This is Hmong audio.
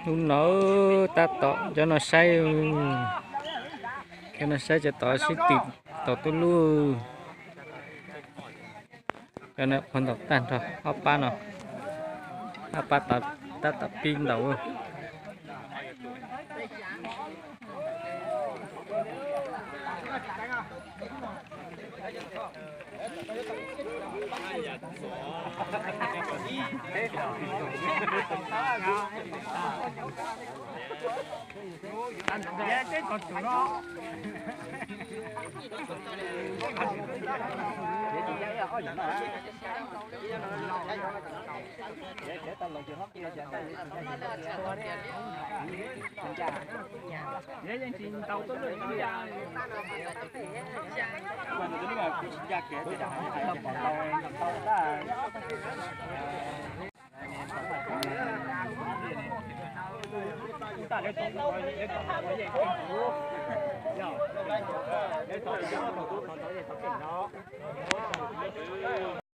Lub no tab tom cov no saib, cov no saib cov tod sib twm tau tuj luj. Cov no qhuav ntaus tag nrho ob pab no, ob pab tab tom pib ntaus.